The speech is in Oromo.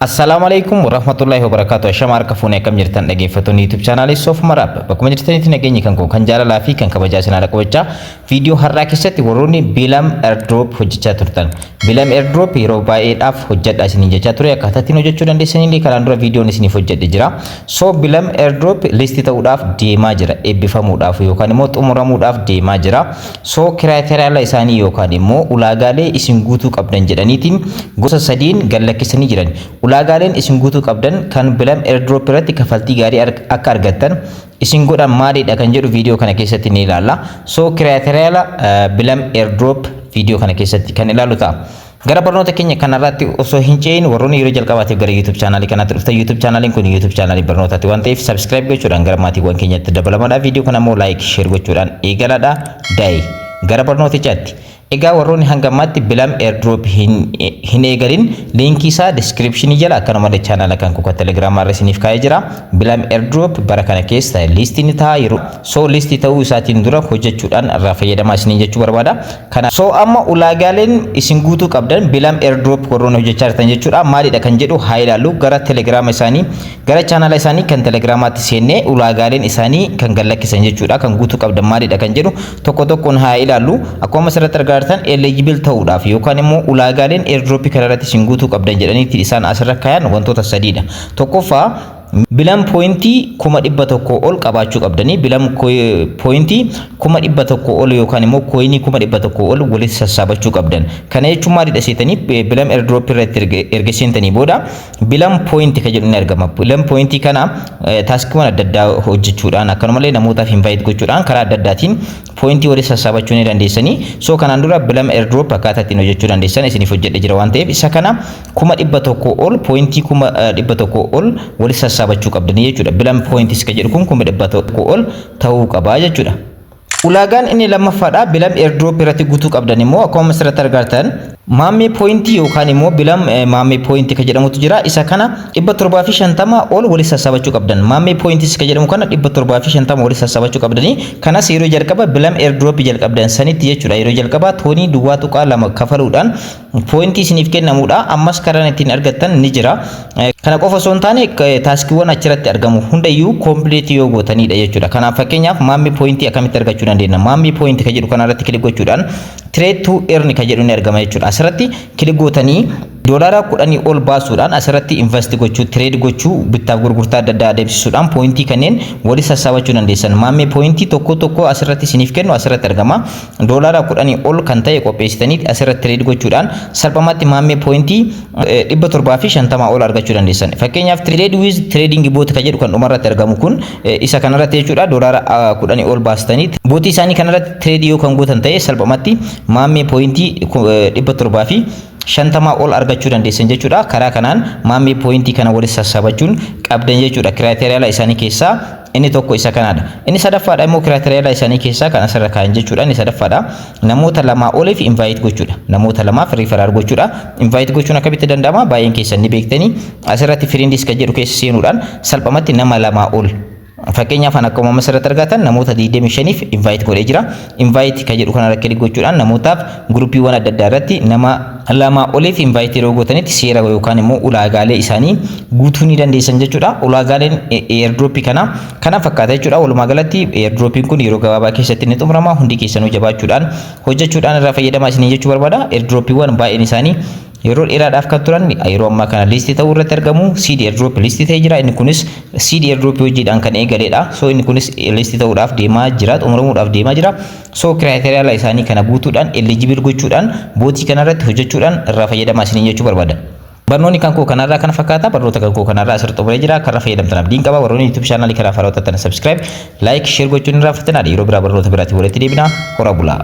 Assalaamu alaikum warahmatullahi wabarakatuh. Ashama harka fuunee, akkam jirtan dhaggeeffattoonni YouTube chaanaalii Soof Maraab? Bakkuma jirtanitti nageenyi kan koo kan jaalalaa fi kan kabajaa isin haadha qabachaa, viidiyoo har'aa keessatti warroonni Blum Airdrop hojjechaa turtan. Blum Airdrop yeroo baay'eedhaaf hojjedha isiniin jechaa ture, akkaataa ittiin hojjechuu dandeessanillee kanaan dura viidiyoon isiniif hojjedhe jira. So Blum Airdrop list ta'uudhaaf deemaa jira. Eebbifamuudhaaf yookaan immoo xumuramuudhaaf deemaa jira. So criteria isaanii yookaan immoo ulaagaalee isin guutuu qabdan jedhaniitiin gosa sadiin gallakkisanii jiran. Ulaagaaleen isin guutuu qabdan kan Blum Airdrop irratti kafaltii gaarii akka argattan isin godhan maalidha kan jedhu viidiyoo kana keessatti ni ilaalla. So criteria Blum Airdrop viidiyoo kana keessatti kan ilaallu ta'a. Gara barnoota keenya kanarratti osoo hin ce'in, warroonni yeroo jalqabaatiif gara YouTube chaanaalii kanaatti dhuftan, YouTube chaanaaliin kun YouTube chaanaalii barnootaati waan ta'eef, subscribe gochuudhaan gara maatiiwwan keenyatti dabalamaadha. Viidiyoo kana immoo like, share gochuudhaan eegaladha. Daa'i gara barnootichaatti. Egaa warroonni hanga ammaatti Blum Airdrop hin eegalin, liinkii isaa descriptionii jala akkanumallee chaanaala kan kuka telegiraamaa irra isiniif kaa'ee jira. Blum Airdrop bara kana keessa listii ni ta'a yeroo, so listii ta'uu isaatiin dura hojjechuudhaan irraa fayyadamaa isiniin jechuu barbaada. Kana so amma ulaagaaleen isin guutuu qabdan Blum Airdrop warroonni hojjechaa jirtan jechuudha. Maalidha kan jedhu haa ilaallu. Gara telegiraama isaanii, gara chaanaala isaanii kan telegiraamaatti seennee, ulaagaaleen isaanii kan gallakkisan jechuudha. Kan guutuu qabdan maalidha kan jedhu tokko tokkoon haa ilaallu. Akkuma asirratti argaa jirtan, eligible ta'uudhaaf yookaan immoo ulaagaaleen airdrop kanarratti isin guutuu qabdan jedhaniitti isaan asirra kaayan wantoota sadiidha. Tokkoffaa, Blum pointii 100,000 ol qabaachuu qabdanii. Blum pointii 100,000 ol yookaan immoo coinii 100,000 ol walitti sassaabachuu qabdan. Kana jechuun maalidha seetanii, Blum airdrop irratti erga seentanii booda Blum pointii kan jedhu ni argama. Blum pointii kana taskiiwwan adda addaa hojjechuudhaan, akkanumallee namootaaf invite gochuudhaan, karaa adda addaatiin pointii walitti sassaabachuu ni dandeessanii. So kanaan dura Blum airdrop akkaataa ittiin hojjechuu dandeessan isiniif hojjedhe jira waan ta'eef, isa kana 100,000 ol, pointii 100,000 ol walitti sassaabachuu qabdanii jechuudha. Blum pointis kan jedhu kun 100,000 ol ta'uu qabaa jechuudha. Ulaagaan inni lammaffaadha. Blum airdrop irratti guutuu qabdan immoo, akkuma asirratti argartan, meme pointii yookaan immoo Blum meme pointii kan jedhamutu jira. Isa kana 750 ol walitti sassaabachuu qabdan. Meme pointis kan jedhamu kana 750 walitti sassaabachuu qabdanii. Kanas yeroo jalqaba Blum airdrop jalqabdan sanitti jechuudha. Yeroo jalqaba toonii 0.2 kafaluudhaan pointii isiniif kennamudha. Ammas karaan ittiin argattan ni jira. Kana qofa osoo hin taane, taskiiwwan achirratti argamu hundayyuu complete yoo gootanidha jechuudha. Kanaaf fakkeenyaaf meme pointii akkamitti argachuu dandeenya? Meme pointii kan jedhu kanarratti click gochuudhaan trade to earn kan jedhu ni argama jechuudha. Asirratti click gootanii doolaara 10 ol baasuudhaan asirratti invest gochuu, trade gochuu, bittaaf gurgurtaa adda addaa adeemsisuudhaan pointii kanneen walitti sassaabachuu dandeessan. Meme pointii tokko tokko asirratti isiniif kennu asirratti argama. Doolaara 10 ol kan ta'e qopheessitanii asirratti trade gochuudhaan salphumatti meme pointii 750 ol argachuu dandeessan. Fakkeenyaaf trade with trading bot kan jedhu kan dhumarratti argamu kun isa kanarratti jechuudha. Doolaara 10 ol baastanii botii isaanii kanarratti trade yoo kan gootan ta'e, salphumatti meme pointii 750 ol argachuu dandeessan jechuudha. Karaa kanaan meme pointii kana walitti sassaabachuun qabdan jechuudha. Criteria isaanii keessaa inni tokko isa kanaadha. Inni sadaffaadha immoo, criteria isaanii keessaa kan asirra kaa'an jechuudha. Inni sadaffaadha, namoota lamaa oliif invite gochuudha. Namoota lamaaf referral gochuudha. Invite gochuun akkamitti danda'ama? Baay'een keessan ni beektanii, asirratti friends kan jedhu keessa seenuudhaan salphumatti nama lamaa ol. Fakkeenyaaf kan akkuma amma asirratti argatan namoota 25f invite godhee jira. Invite kan jedhu kanarra click gochuudhaan namootaaf groupiiwwan adda addaa irratti nama lamaa oliif invite yeroo gootanitti seera yookaan immoo ulaagaalee isaanii guutuu ni dandeessan jechuudha. Ulaagaaleen airdropii kana kana fakkaata jechuudha. Walumaa galatti airdropiin kun yeroo gabaabaa keessatti ni xumurama. Hundi keessanuu jabaachuudhaan hojjechuudhaan irraa fayyadamaa isinii jechuu barbaada. Airdropiiwwan baay'een isaanii yeroo dheeraadhaaf kan turan yeroo ammaa kana listii ta'uu irratti argamu. CD airdrop listii ta'ee jira. Inni kunis CD airdrop hojiidhaan kan eegaledha. So inni kunis listii ta'uudhaaf deemaa jira, xumuramuudhaaf deemaa jira. So criteria isaanii kana guutuudhaan, eligible gochuudhaan, botii kanarratti hojjechuudhaan irraa fayyadamaa isiniin jechuu barbaada. Barnoonni kan koo kanarraa kana fakkaata. Barnoota kan koo kanarraa asirratti xumuree jira. Karra fayyadamtan abdiin qaba. Warroonni YouTube chaanaalii kanaaf haarawaa taatan subscribe, like, share gochuun irraa fatanaa. Yeroo biraa barnoota biraatti walitti deebina. Hora bulaa.